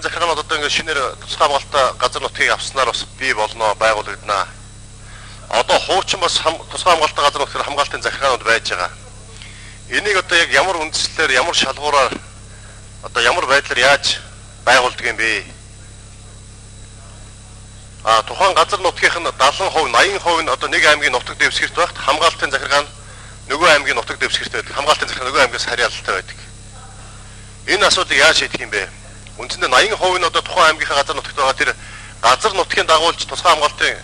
Захиргаанууд одоо ингээд шинээр тусгай хамгаалалттай газар нутгийг авснаар бас бий болно, байгуулагдана. Одоо хуучин бас тусгай хамгаалалттай газар нутгаар хамгаалтын захиргаанууд байж байгаа. Энийг одоо яг ямар үндслээр, ямар шалгуураар, одоо ямар байдлаар яаж байгуулдаг юм бэ? А тухайн газар нутгийнх нь 70%, 80% нь одоо нэг аймгийн нутаг дэвсгэрт байхад хамгаалтын захиргаа нь нөгөө аймгийн нутаг дэвсгэрт байдаг. Хамгаалтын захиргаа нөгөө аймгаас харьяалалтай байдаг. Энэ асуудлыг яаж шийдэх юм бэ? Үндсэндээ 80% нь одоо тухайн аймгийнхаа газар нутагт байгаа тэр газар нутгийн дагуулж тусгай хамгаалтын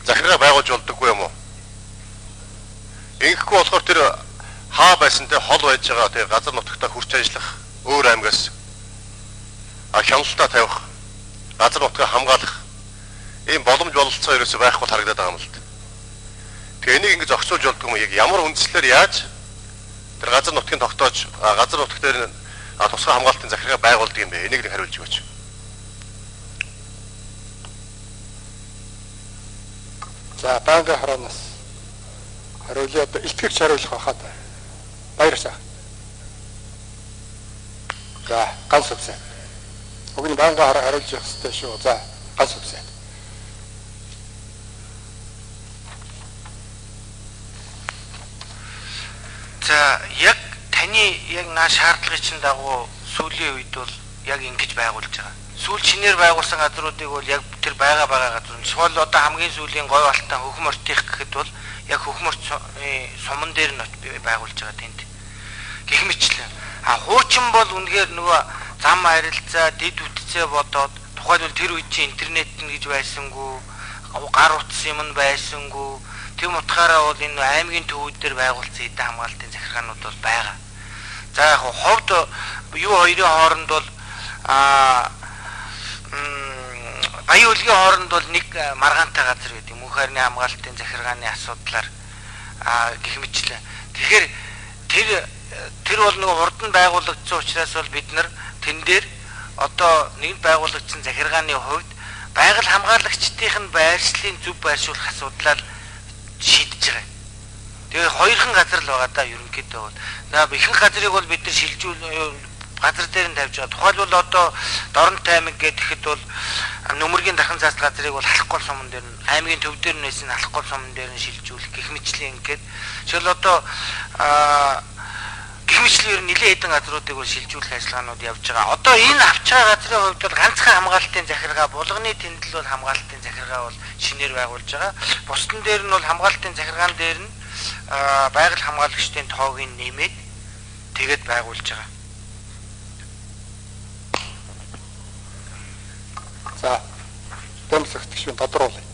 захиргаа байгуулж болдоггүй юм уу? Ингэхгүй болохоор тэр хаа байсан те хол байж байгаа тэр газар нутагтаа хурц ажиллах өөр аймгаас хяналтаа тавих, газар нутгаа хамгаалах ийм боломж бололцоо ерөөсөй байхгүй харагдаад байгаа юм л да. Тэгээ энийг ингэж зохицуулж болдгоо юм яг ямар үндслээр яаж тэр газар нутгийн тогтоож газар нутаг дээр тусгай хамгаалтын захиргаа байгуулдаг юм бэ? Энийг нэг хариулж өгөөч. За, байнгын хараанаас хариулъя. Одоо илтгэгч хариулах байхад баярлалаа. За, ганц үгсээ. Уг нь байнгын хараа хариулж явах хэрэгтэй шүү. За, ганц үгсээ. За, яг таны яг наа шаардлагын чинь дагуу сүүлийн үед бол яг ингэж байгуулж байгаа. Сүүл шинээр байгуулсан газруудыг бол яг тэр байгаа газар. Жишээл одоо хамгийн сүүлийн говь алтан хөхм ортих гэхэд бол яг хөхм орт суман дээр нь байгуулж байгаа тэнд. Гэх мэтлэн. А хуучин бол үнэхээр нөгөө зам харилцаа, дэд үтцээ бодоод тухайлбал тэр үед чинь интернет нь гэж байсангүй, гар утас юм нь байсангүй. Тэм утгаараа бол энэ аймгийн төвүүд дээр байгуулсан эдэн хамгаалтын захиргаанууд бол байгаа. За яг ховд юу хоёрын хооронд бол Баян үлгийн хооронд бол нэг маргаантай газар гэдэг мөнх хайрны хамгаалтын захиргааны асуудлаар гэх мэтлэн. Тэгэхээр тэр бол нөгөө хурдан байгуулагдсан учраас бол бид нар тэн дээр одоо нэгд байгуулагдсан захиргааны хувьд байгаль хамгаалагчдын байршлын зөв байршуулах асуудлаар шийдэж байгаа. Тэгээ хоёрхан газар л байгаа да ерөнхийдөө бол. За ихэнх газрыг бол бид нар шилжүүл газар дээр нь тавьж байгаа. Тухайлбал одоо Дорнот аймаг гэхэд бол Нөмөргийн дархан цаас газрыг бол Халахгүй суман дээр нь, аймгийн төв дээр нь байсан Халахгүй суман дээр нь шилжүүлэх гэх мэтлэн ингээд. Жишээл одоо гэх мэтлэн ер нь нэлээд хэдэн газруудыг бол шилжүүлэх ажиллагаанууд явж байгаа. Одоо энэ авч байгаа газрын хувьд бол ганцхан хамгаалтын захиргаа, булганы тэндэл бол хамгаалтын захиргаа бол шинээр байгуулж байгаа. Бусдын дээр нь бол хамгаалтын захиргаан дээр нь байгаль хамгаалагчдын тоог нь нэмээд тэгээд байгуулж байгаа. За, дэмсэгт гишүүн тодруулъя.